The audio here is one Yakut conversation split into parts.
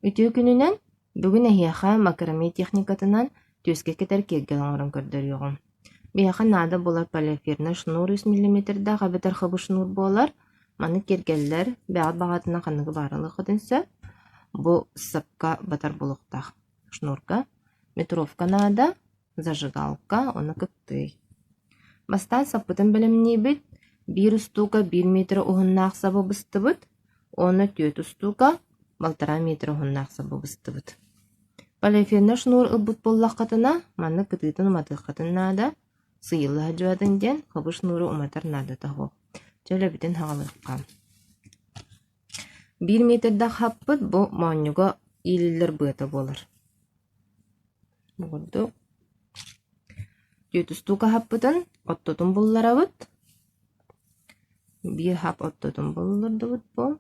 Үтүө күнүнэн! Бүгүн эһиэхэ макраме техникатынан түөскэ кэтэр киэргэл оҥорон көрдөрүөҕүм. Биһиэхэ наада буолар полиэфирнай шнур үс миллиметрдаах эбэтэр хабы шнур буолар. Маннык киэргэллэр бэҕэт баҕатынан ханныгы баарылыаххытын сөп. Бу сапка батар буолуохтаах шнурга. Метровка наада, зажигалка уонна кыптыый. Бастаан саппытын бэлэмниибит, биир устуука биир метр уһуннаах сабы быстыбыт уонна түөрт устуука балтараа метр уһуннаах сабы быстыбыт. Полиэфирнай шнур ылбыт буоллаххытына, маннык кытыытын уматыаххытын наада, сыыйылла сылдьыбатын диэн хабы шнуру уматар наадата суох. Чэ, үлэбитин саҕалыахха. Биир метрдээх хаппыт бу моонньуга иилиллэр быата буолар. Бу курдук түөтүстуу хаһаппытын оттотун булларабыт. Биир хап оттотун буллардыбыт бу.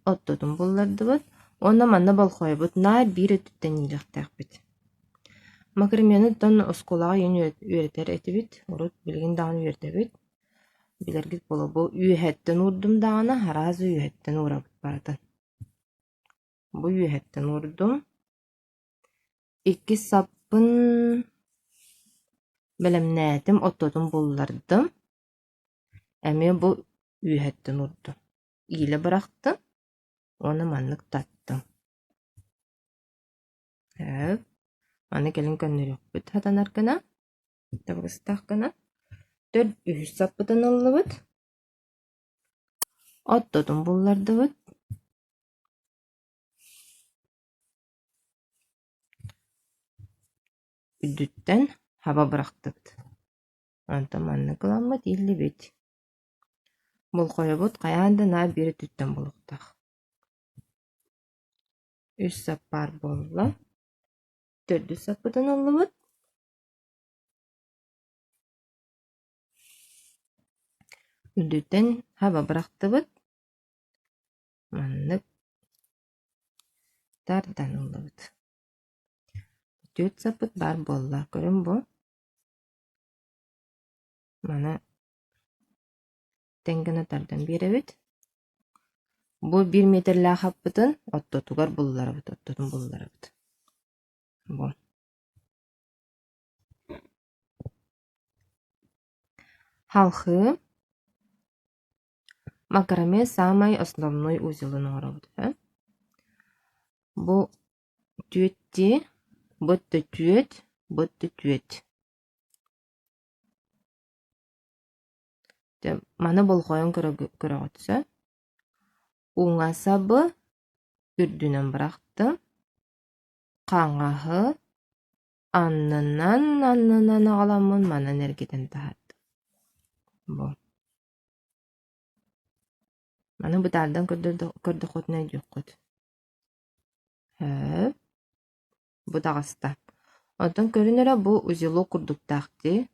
Оттотун буллардыбыт. Уонна манна болхойбут наар биир өттүттэн иилиэхтээхпит. Макрамены оттон оскуолаҕа ийэн үөрэтэр этибит. Урут билигин даҕаны үөрэтэбит. Билэргит буолуо бу үөһэттэн уурдум даҕаны араас үөһэттэн уурабыт барытын. Бу үөһэттэн уурдум. Иккис саппын бэлэмнээтим, оттотун буллардым. Эмиэ бу үөһэттэн уурдум. Иилэ бырахтым уонна маннык таттым. Сөп. Маны кэлин көннөрүөхпүт сатанар гына, табыгастаах гына. Төрт үһүс саппытын ыллыбыт. Оттотун буллардыбыт. Үрдүттэн хаба бырахтыбыт. Онтон маннык ыламмыт ииллибит. Болҕойобут хайаан да наар биир өттүттэн буолуохтаах. Үс саппаар буолла. Төрдүс саппытын ыллыбыт. Үрдүттэн хаба бырахтыбыт. Маннык тардан ыллыбыт. Түөрт саппыт баар буолла. Көрүҥ бу. Маны тэҥ гына тардан биэрэбит. Бу биир миэтэрэлээх хаппытын оттотугар булларабыт, оттотун булларабыт. Бу. Халхыы Макраме саамай основной узелын оҥоробут ээ. Бу түөтти, бу түөт, бу түөт. Маны болҕойон көрөҕүт сөп. Уҥа сабы үрдүнэн бырахтым. Хаҥаһы аннынан аннынан аҕаламмын манан эргитэн таһаардым. Бу. Маны бытаардан көрдөххүтүнэ өйдүөххүт. Һөөп. Бу таҕыста. Онтон көрүн эрэ бу узелок курдуктаах дии.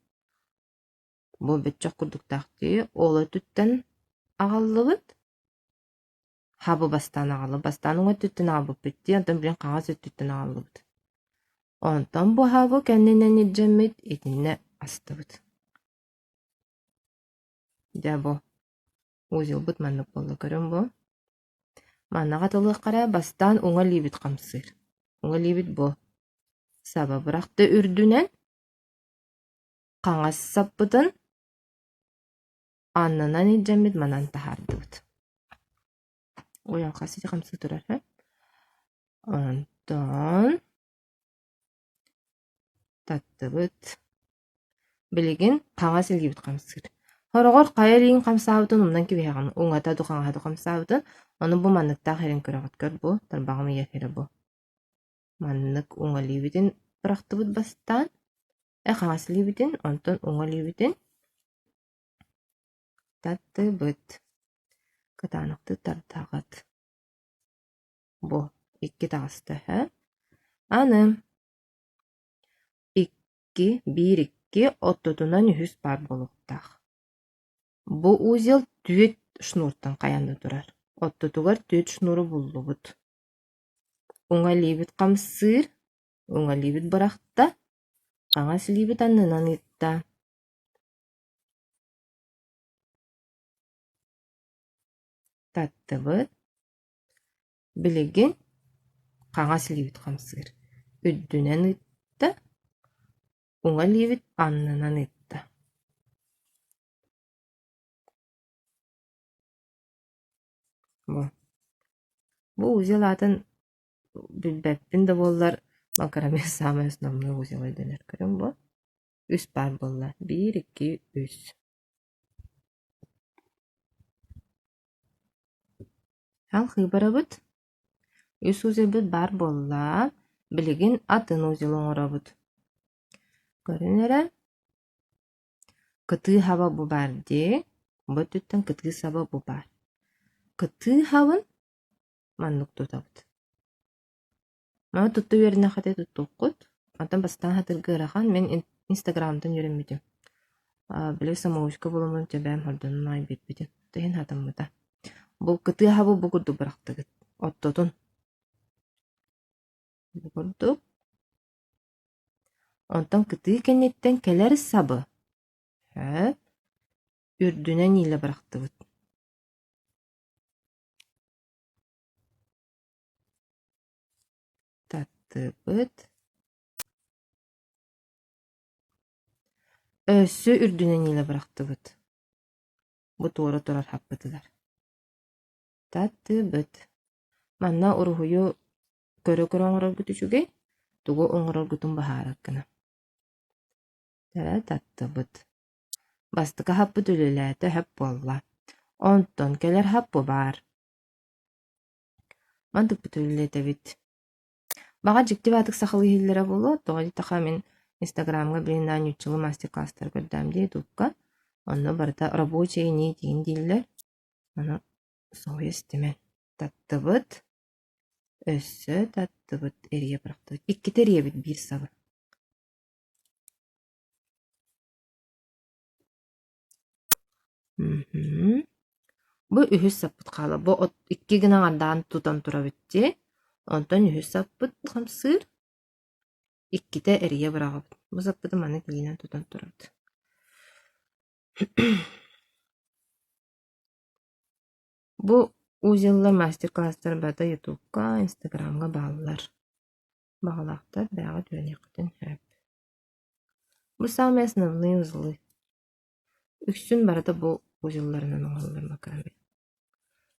Бу бөччөх курдуктаах дии. Ол өттүттэн аҕаллыбыт. Хабы бастаан аҕаллыбыт. Бастаан уҥа өттүттэн аҕалбыппыт дии, онтон билин хаҥас өттүттэн аҕаллыбыт. Онтон бу хабы кэннинэн илдьэммит итиннэ астыбыт. Дьэ бу узелбыт маннык буолла көрүҥ бу. Манна хатылыахха эрэ бастаан уҥа илиибит хамсыыр. Уҥа илиибит бу саба бырахта үрдүнэн хаҥас саппытын аннынан илдьэммит манан таһаардыбыт. Ой, хас ити хамсыы турар һэ. Онтон Таттыбыт. Билигин хаҥас илиибит хамсыыр. Сороҕор хайа илииҥ хамсаабытын умнан кэбиһэҕин, уҥата ду хаҥаһа ду хамсаабытын, ону бу манныктаах эрин көрөҕүт көр бу, тарбаҕым ыйар сирэ бу. Маннык уҥа илиибитин бырахтыбыт бастаан, э хаҥас илиибитин, онтон уҥа илиибитин таттыбыт. Кытаанахтык тардаҕыт. Бу икки таҕыста һэ. Аны Икки, биир икки, оттотунан үһүс баар буолуохтаах. Бу узел түөрт шнуртан хайанна турар. Оттотугар түөрт шнуру буллубут. Уҥа илиибит хамсыыр, уҥа илиибит бырахта, хаҥас илиибит аннынан ыытта. Таттыбыт. Билигин Хаҥас илиибит хамсыыр. Үрдүнэн ыытта, уҥа илиибит аннынан ыытта. Бу. Бу узел аатын билбэппин да буоллар, макраме саамай основной узел өйдөнөр. Көрүҥ бу. Үс баар буолла. Биир, икки, үс. Салҕыы барабыт. Үс узелбыт баар буолла. Билигин атын узел оҥоробут. Көрүҥ эрэ. Кытыы хаба бу баар дии. Бу өттүттэн кытыы саба бу баар. Кытыы хабын маннык тутабыт. Маны тутта үөрэнэххитэ туттуоххут. Онтон бастаан хатырга ыарахан. Мин Инстаграмтан үөрэммитим. Били самоучка буоламмын төбөөм хордонун аайы биэрбитим. Иһин хатаммыта. Бу кытыы хабы бу курдук бырахтыгыт. Оттотун. Бу курдук. Онтон кытыы кэнниттэн кэлэр сабы сөп үрдүнэн иилэ бырахтыбыт. Таттыбыт. Өссө үрдүнэн иилэ бырахтыбыт. Бу туора турар хаппытыгар. Таттыбыт. Манна уруһуйу көрө-көрө оҥороргут үчүгэй, тугу оҥороргутун быһаарар гына. Дьэ, таттыбыт. Бастакы хаппыт үлэлээтэ сөп буолла. Онтон кэлэр хап бу баар. Мантыкпыт үлэлэтэбит. Баҕар дьикти баатык сахалыы иһиллэрэ буолуо, тоҕо диэтэххэ мин Инстаграмҥа билигин наан нууччалыы мастер-класстары көрдөөн дии ютубка. Онно барыта рабочие нить игин дииллэр. Ону соһуйа истимэҥ. Таттыбыт. Өссө таттыбыт, эрийэ бырахтыбыт. Иккитэ эрийэбит биир сабы. Мм. Бу үһүс саппыт хаала. Бу от икки гына аҥардаан тутан турабыт дии. Онтон үһүс саппыт хамсыыр. Иккитэ эрийэ быраҕабыт. Бу саппыты маннык илиинэн тутан турабыт. Бу узеллар мастер-класстар барыта ютубка, инстаграмҥа бааллар. Баҕалаахтар бэйэҕит үөрэниэххитин сөп. Бу самые основные узлы. Үксүн барыта бу узелларынан оҥоһуллар макраме.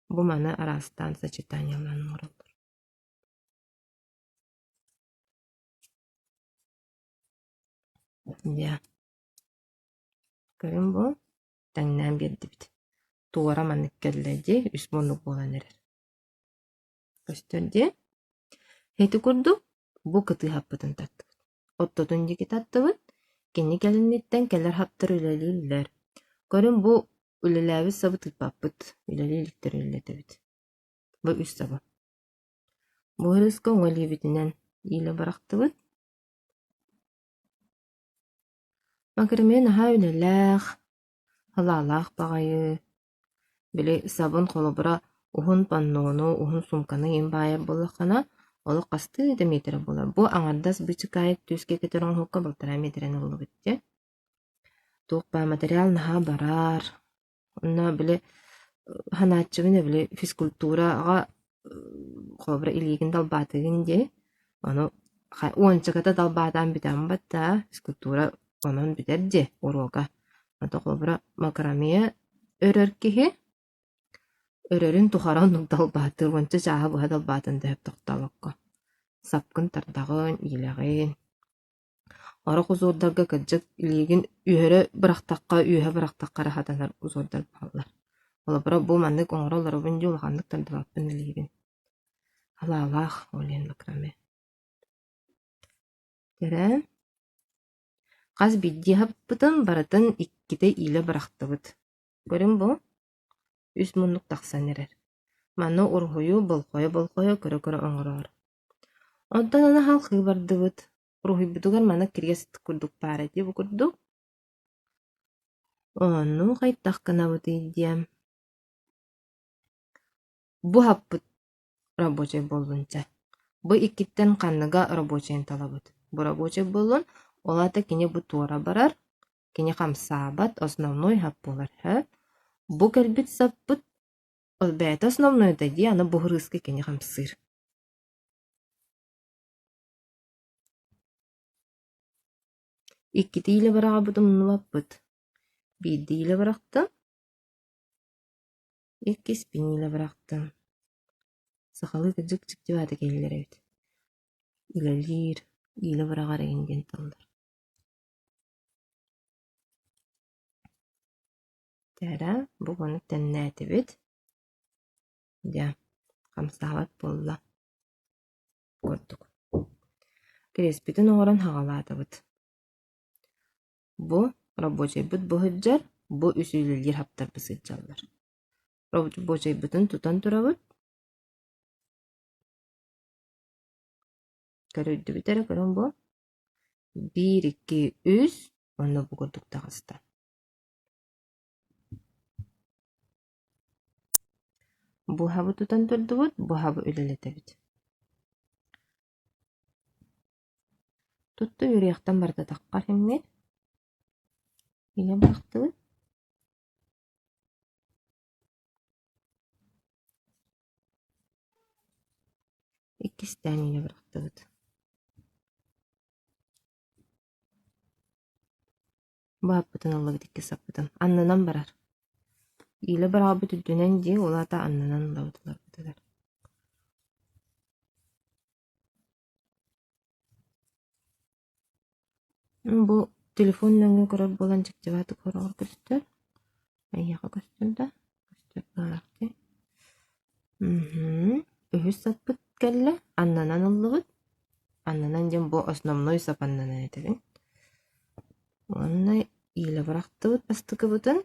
Бу маны араастаан сочетаниелаан оҥороллор. Дьэ, көрүҥ бу тэҥнээн биэрдибит. Туора маннык кэллэ дии, үс муннук буолан эрэр. Көстөр дии. Ити курдук бу кытыы хаппытын таттыбыт. Оттотун диэки таттыбыт. Кини кэлинниттэн кэлэр хаптар үлэлииллэр. Көрүҥ бу үлэлээбит сабы тыыппаппыт. Үлэлии иликтэр үлэлэтэбит. Бу үс сабы. Бу ырыыска уҥа илиибитинэн иилэ бырахтыбыт. Макраме наһаа үлэлээх, Халаалаах баҕайы, били сабын холобура уһун паннону, уһун суумканы иҥин баайар буоллаххына, олох хастыы да миэтэрэ буолар. Бу аҥардас быычыкаайык түөскэ кэтэр оҥоһукка балтараа миэтэрэни ыллыбыт дии. Туох баар материал наһаа барар. Онно били санааччыбын ээ били физкультураҕа холобура илиигин далбаатыгын дии. Ону уончаката далбаатаан бүтэҕин батта физкультура онон бүтэр дии уруога. Ото холобура макраме өрөр киһи өрөрүн тухары оннук далбаатыыр уонча чааһы быһа далбаатын да сөп тохтообокко. Сапкын тардаҕын, иилэҕин. Орох узуордарга кырдьык илиигин үөһэ бырахтахха, үөһэ бырахтахха эрэ хатанар узуордар бааллар. Холобура, бу маннык оҥоро олоробун дии улаханнык тардыбаппын илиибин. Халаалаах ол иһин макраме. Кэрэ Хас биирдии аһаппытын барытын иккитэ иилэ бырахтыбыт. Көрүҥ бу, үс муннук тахсан эрэр. Маны уруһуйу болҕойо-болҕойо көрө-көрө оҥороор. Онтон аны халҕыы бардыбыт. Уруһуйбутугар маны крест курдук баара дии бу курдук. Ону хайдах гынабытый диэн. Бу аһаппыт рабочай буоллун чэ. Бу иккиттэн ханныга рабочайын талабыт. Бу рабочай буоллун, ол аата кини бу туора барар, кини хамсаабат, основной хап буолар һэ. Бу кэлбит саппыт ол бэйэтэ основнойда дии, аны бу һырыыска кини хамсыыр. Иккитэ иилэ быраҕарбыт умнубаппыт. Биирдэ иилэ бырахтым, иккиспин иилэ бырахтым. Сахалыы кырдьык дьикти баата киһилэр эбит. Үлэлиир, иилэ быраҕар эҥин диэн тыллар. Тэрэ, бу маннык тэннээтибит. Дьэ, хамсаабат буолла курдук. Кириэспитин оҥорон саҕалаатыбыт. Бу рабочайбыт бу сылдьар, бу үс үлэлиир хаптарбыт сылдьаллар. Рабочайбытын тутан турабыт. Көрүрдүбүт эрэ көрүҥ бу. Биир, икки, үс уонна бу курдук таҕыста. Буһабы тутан турдубут, буһабы үлэлэтэбит. Тутта үөрүйэхтэн барытатахха иҥнэр. Иҥэ бырахтыбыт. Иккистээн иҥэ бырахтыбыт. Бааппытын ыллыбыт иккис саппытын. Аннынан барар. Иилэ быраҕарбыт үрдүнэн дии, ол аата аннынан ылабыт ыларбытыгар. Бу телефон нөҥүө көрөр буолан дьиктибаатык хороҕор көстөр. Эйиэхэ көстөр да? Көстөр баҕар дии. Үһүс саппыт кэллэ. Аннынан ыллыбыт. Аннынан диэн бу основной сап аннынан этэбин. Уонна иилэ бырахтыбыт бастакыбытын.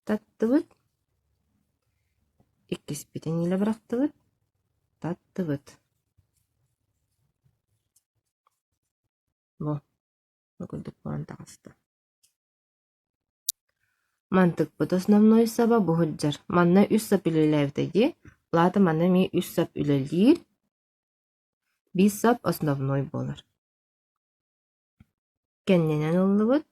Таттыбыт. Иккиспитин иилэ бырахтыбыт. Таттыбыт. Бу. Бу курдук буолан таҕыста. Мантыкпыт основной саба бу сылдьар. Манна үс сап үлэлээбитэ дии. Ол аата манна эмиэ үс сап үлэлиир. Биир сап основной буолар. Кэннинэн ыллыбыт.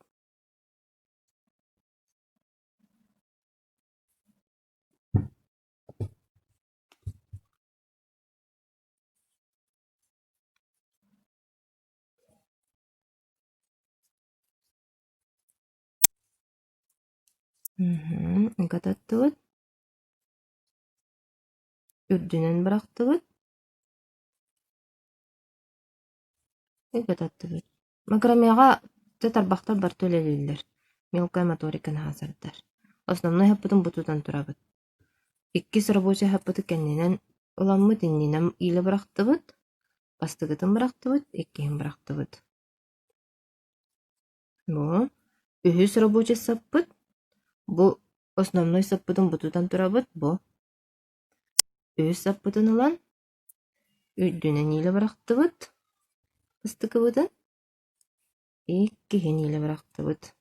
Ыга таттыбыт, үрдүнэн бырахтыбыт, ыга таттыбыт. Макрамеҕа дьэ тарбахтар барыта үлэлииллэр, мелкая моторика наһаа сардар. Основной хаппытын бу тутан турабыт. Иккис рабочай хаппыты кэннинэн ыламмыт, иннинэн иилэ бырахтыбыт, бастакытын бырахтыбыт, иккиһин бырахтыбыт. Бу үһүс рабочай саппыт, бу основной саппытын бу тутан турабыт, бу үһүс саппытын ылан үрдүнэн иилэ бырахтыбыт ыстыкыбытын, иккиһин иилэ бырахтыбыт.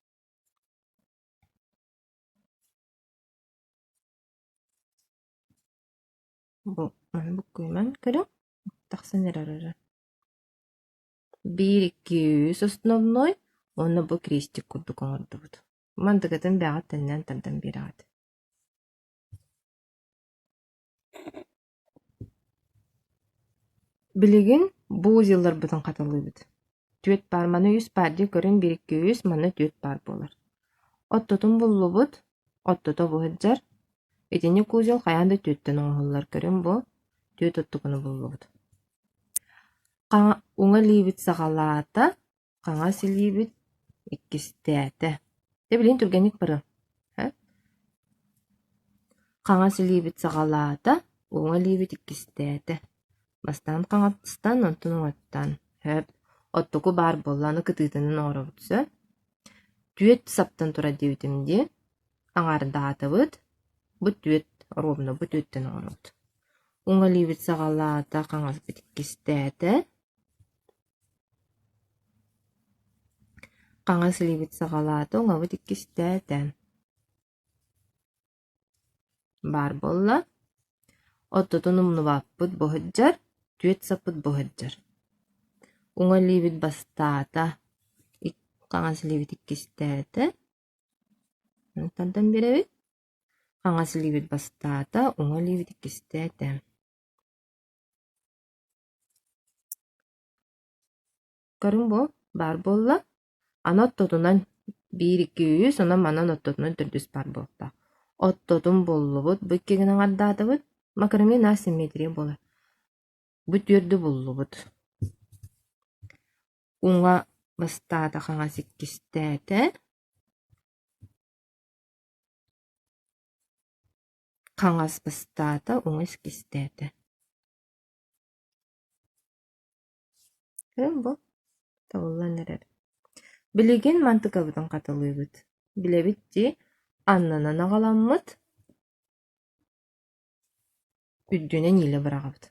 Бу маны буккуйуман көрүҥ, тахсан эрэр эрэ. Биир, икки, үс основной уонна бу крестик курдук оҥордубут. Мантыкатын бэйэҕит тэннээн тардан биэрэҕит. Билигин бу узелларбытын хатылыыбыт. Түөрт паар, маны үс паар дии көрүҥ, биир, икки, үс, манна түөрт паар буолар. Оттотун буллубут, оттото бу сылдьар. Итинник узел хайаан да түөртэн оҥоһуллар, көрүҥ бу, түөрт оттукуну буллубут. Уҥа илиибит саҕалаата, хаҥас илиибит иккистээтэ. Дьэ билигин түргэнник барыам. Хаҥас илиибит саҕалаата, уҥа илиибит иккистээтэ. Бастаан хаҥастан, онтон уҥаттан. Сөп. Оттуку баар буолла, аны кытыытынан оҥоробут сөп. Түөрт саптан турар диэбитим дии. Аҥаардаатыбыт. Бу түөрт ровно бу түөртэн оҥоробут. Уҥа илиибит саҕалаата, хаҥаспыт иккистээтэ. Хаҥас илиибит саҕалаата, уҥабыт иккистээтэ. Баар буолла. Оттотун умнубаппыт бу сылдьар, түөрт саппыт бу сылдьар. Уҥа илиибит бастаата, хаҥас илиибит иккистээтэ. Онтон биэрэбит. Хаҥас илиибит бастаата, уҥа илиибит иккистээтэ. Көрүҥ бу, баар буолла. Аны оттотунан биир, икки, үс, онон манан оттотунан төрдүс баар буолта. Оттотун буллубут, бу икки гына аҥардаатыбыт. Макраме на симметрия буолар. Бу түөрдү буллубут. Уҥа бастаата, хаҥас иккистээтэ. Хаҥас бастаата, уҥа иккистээтэ. Бу табыллан эрэр. Билигин мантыкабытын хатылыыбыт. Билэбит дии, аннынан аҕаламмыт, үрдүнэн иилэ быраҕабыт.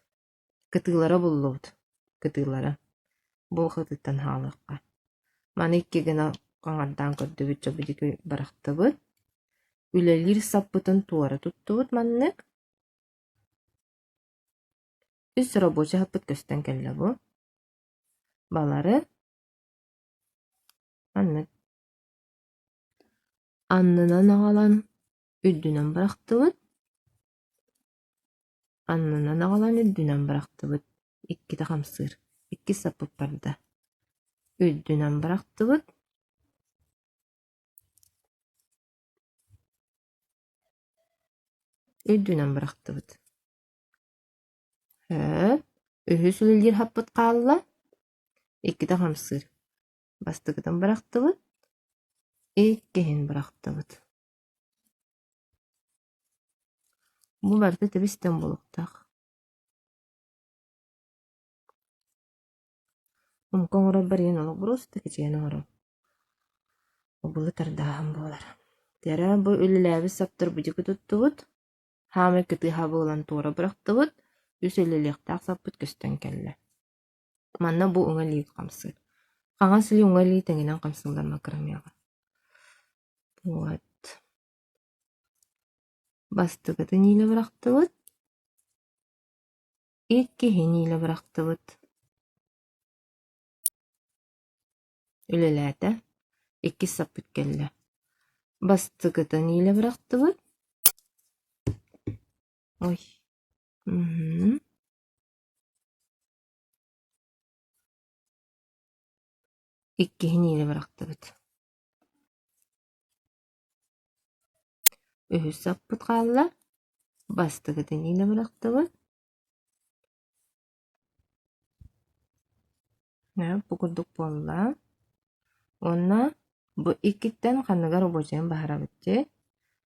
Кытыылара буллубут, кытыылара. Бу кытыыттан хаалыахха. Маны икки гына хаҥардаан көрдүбүт, дьэ бырахтыбыт. Үлэлиир саппытын туора туттубут маннык. Үс рабочай хаппыт көстөн кэллэ бу. Балары маннык аннынан аҕалан үрдүнэн бырахтыбыт. Аннынан аҕалан үрдүнэн бырахтыбыт. Иккитэ хамсыыр. Иккис саппыт барда. Үрдүнэн бырахтыбыт. Үрдүнэн бырахтыбыт. Һөө, үһүс үлэлиир хаппыт хаалла, иккитэ хамсыыр. Бастакытын бырахтыбыт, иккиһин бырахтыбыт. Бу барыта тэбис-тэҥ буолуохтаах. Умка оҥорорбор ийэн олох просто кичэйэн оҥоробун. Обулу тардааһын буолар. Тэрэ бу үлэлээбит саптар быдьыгы туттубут, Хаамай кытыыһа буолан туора бырахтыбыт, үс үлэлиэхтээх саппыт көстөн кэллэ. Манна бу уҥа илии хамсыыр. Хаҥас илии уҥа илии тэҥинэн хамсыыллар макрамеҕа. Вот. Бастакытын иилэ бырахтыбыт, иккиһин иилэ бырахтыбыт. Үлэлээтэ, иккис саппыт кэллэ. Бастакытын иилэ бырахтыбыт. Ой. Мм. Иккиһин иилэ бырахтыбыт. Үһүс саппыт хаалла. Бастакытын иилэ бырахтыбыт. Бу курдук буолла. Уонна бу иккиттэн ханныга рабочайын баһарабыт дии.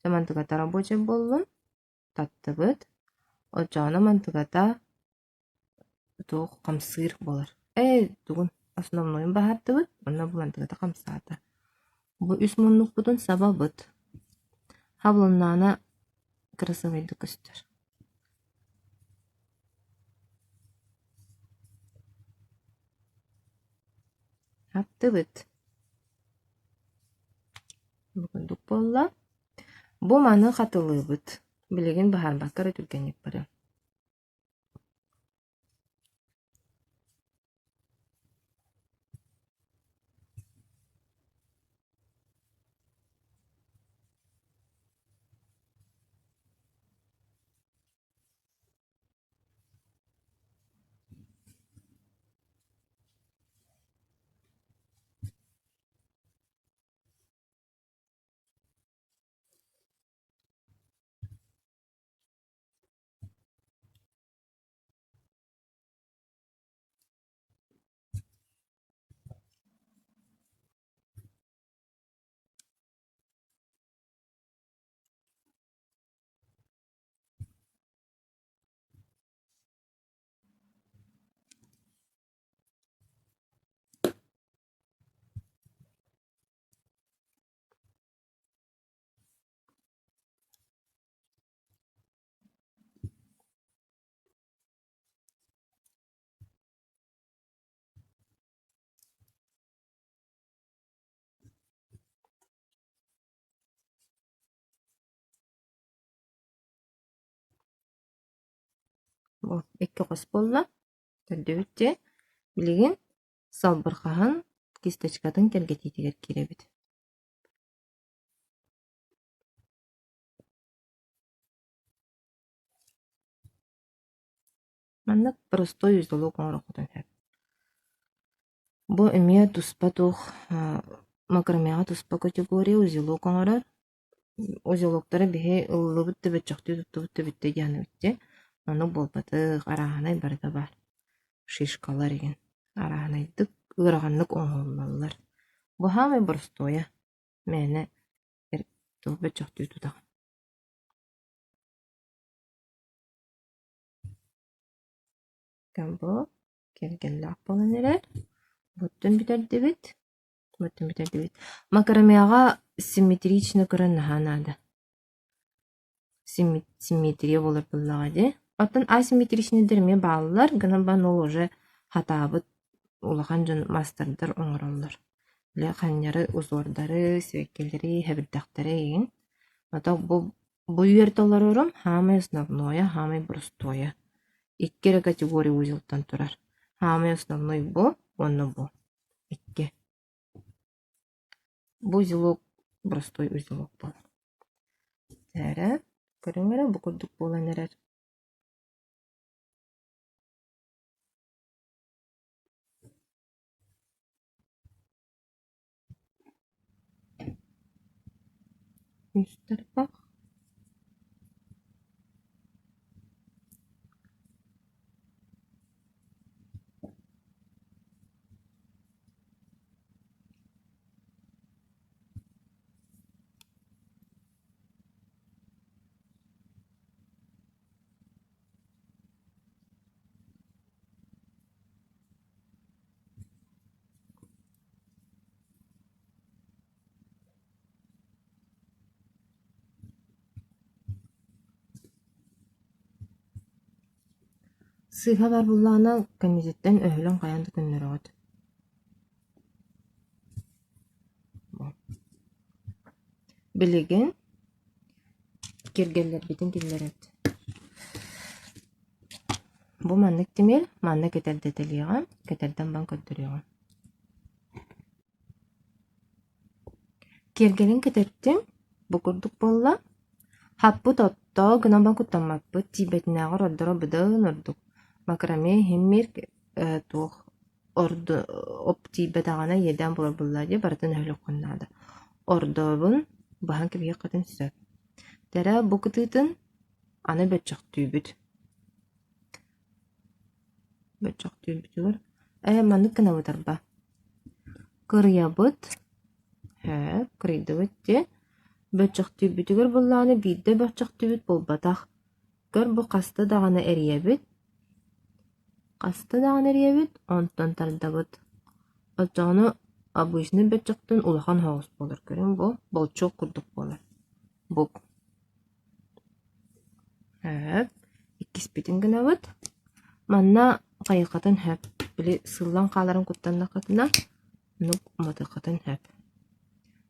Дьэ мантыката рабочай буоллун, таттыбыт. Оччоҕуна мантыката туох хамсыыр буолар. Ээ, тугун основнойун баһаардыбыт, уонна бу мантыката хамсаата. Бу үс муннукпутун сабабыт. Хаблоннаана кырасыабайдык көстөр. Аттыбыт. Бу курдук буолла. Бу маны хатылыыбыт. Билигин быһаарбакка эрэ түргэнник барыам. Бу икки хос буолла. Төрдүбүт дьэ. Билигин салбырҕаһын кисточкатын кэргэтиитигэр киирэбит. Маннык простой узелок оҥоруоххутун сөп. Бу эмиэ туспа туох макрамеҕа туспа категория узелок оҥорор. Узелоктары биһи ыллыбыт да бөччөхтүү туттубут да бүттэ диэн эбиттэ. Оннук буолбатах, арааһынай барыта баар. Шишкалар игин арааһынайдык, ыараханнык оҥоһуллаллар. Бу саамай боростуойа, мээнэ туох бөччөхтүү тутаҕын. Бу кэргэннээх буолан эрэр. Буттун бүтэрдибит. Буттун бүтэрдибит. Макрамеҕа симметрично көрөн наһаа наада. Симметрия буолар буоллаҕа дии. Оттон асимметричныйдар эмиэ бааллар, гынан баран ол уже хатаабыт улахан дьон маастардар оҥороллор. Били ханньары, узордары, сибэккилэри, сэбирдэхтэри игин. Ото бу Бу үөртэ олорорум саамай основное, саамай боростуойа. Икки эрэ категория узелтан турар. Саамай основной бу уонна бу. Икки. Бу узелок боростуой узелок буолар. Эрэ, көрүҥ эрэ, бу курдук буолан эрэр. Үс тарбах Сыыһа баар буоллаҕына кэннититтэн өһүлэн хайаан да көннөрөҕүт. Билигин киргэллэрбитин киллэрэбит. Бу маннык тимир, манна кэтэрдэтэлиэҕим, кэтэрдэн баран көрдөрүөҕүм. Киэргэлин кэтэртим, бу курдук буолла. Хаппыт отто гынан баран куттаммаппыт, тиийбэтинээҕэр ордоро быдан ордук. Макраме иһиммир туох орду оп тиийбэтэҕинэ иэдээн буолар буоллаа дии, барытын өһүлүөххүн наада. Ордообун баһан кэбиһиэххитин сөп. Тэрэ бу кытыытын аны бөччөхтүүбүт. Бөччөхтүүрбүтүгэр ээ маннык гынабыт арба. Кырыйабыт, һээ, кырыйдыбыт дии. Бөччөхтүүрбүтүгэр буоллаҕына биирдэ бөччөхтүүбүт буолбатах. Көр бу хаста даҕаны эрийэбит, хаста даҕаны эрийэбит, онтон тардабыт. Оччоҕуна обычный бөччөхтөн улахан соҕус буолар. Көрүҥ бу болчуок курдук буолар. Бу Сөп. Иккиспитин гынабыт. Манна хайыхатын сөп. Били сыллан хааларын куттаннаххытына, оннук уматыаххытын сөп.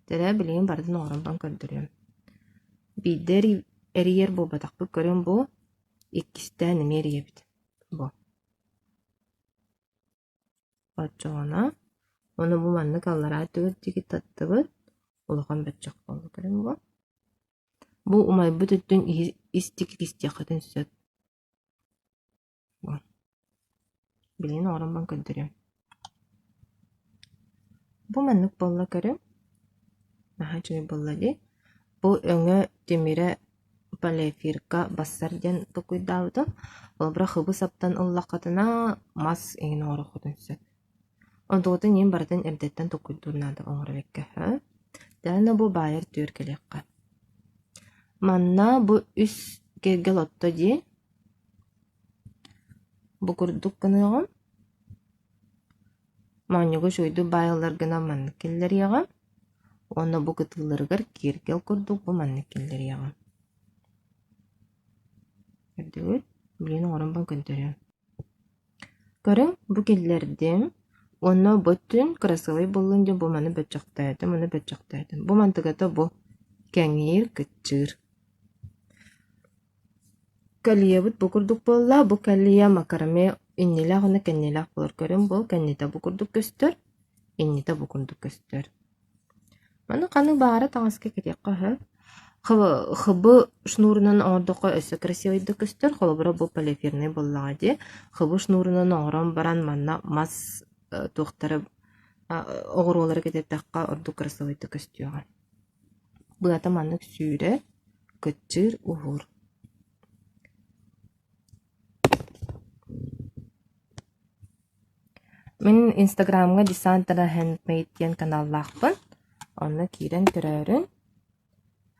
Тэрэ билигин барытын оҥорон баран көрдөрүөм. Биирдэ эрийэр буолбатахпыт көрүҥ бу. Иккистээн эмиэ эрийэбит. Бу. Оччоҕуна ону бу маннык аллараа өттүгэр диэки таттыбыт. Улахан бөччөх буолла көрүҥ бу. Бу умайбыт өттүн ис диэки кистиэххитин сөп. Билигин оҥорон баран көрдөрүөм. Бу маннык буолла көрүҥ. Наһаа үчүгэй буолла дии. Бу өҥө тимирэ полиэфирка бассар диэн толкуйдаабытым. Холобура хыбы саптан ыллаххытына мас эҥин оҥоруоххутун сөп. Онтугутун иин барытын эрдэттэн толкуйдуур наада оҥоро эбиккэ. Даана бу баайар түөр кэлиэххэ. Манна бу үс кэргэл отто дии. Бу курдук гыныаҕым. Моонньугу үчүгэйдик баайаллар гына маннык киллэриэҕим. Уонна бу кытыыларыгар киэргэл курдук бу маннык киллэриэҕим. Көрдүгүт? Билигин оҥорон баран көрдөрүөм. Көрүҥ, бу киллэрдим уонна бу өттүн кырасыабай буоллун диэн бу маны бөччөхтөөтүм, уну бөччөхтөөтүм. Бу мантыгата бу кэҥиир, кыччыыр. Кэлиэбит бу курдук буолла, бу кэлиэ макраме иннилээх уонна кэннилээх буолар. Көрүҥ бу кэннитэ бу курдук көстөр, иннитэ бу курдук көстөр. Маны ханнык баҕара таҥаска кэтиэххэ сөп. Хыбы шнурунан оҥордоххо өссө красивайдык көстөр. Холобура бу полиэфирнай буоллаҕа дии. Хыбы шнурунан оҥорон баран манна мас туохтары Оҕуруолары кэтэртэххэ ордук кырасыабайдык көстүөҕэ. Быата маннык сүүрэр, кыччыыр, уһуур. Мин Инстаграмҥа Десантера Handmade диэн каналлаахпын. Онно киирэн көрөөрүн,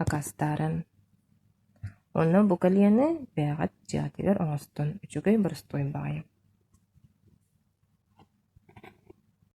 акаастаарын. Онно бу кэлиэни бэйэҕит дьиэҕитигэр оҥостон үчүгэй боростуой баҕайы.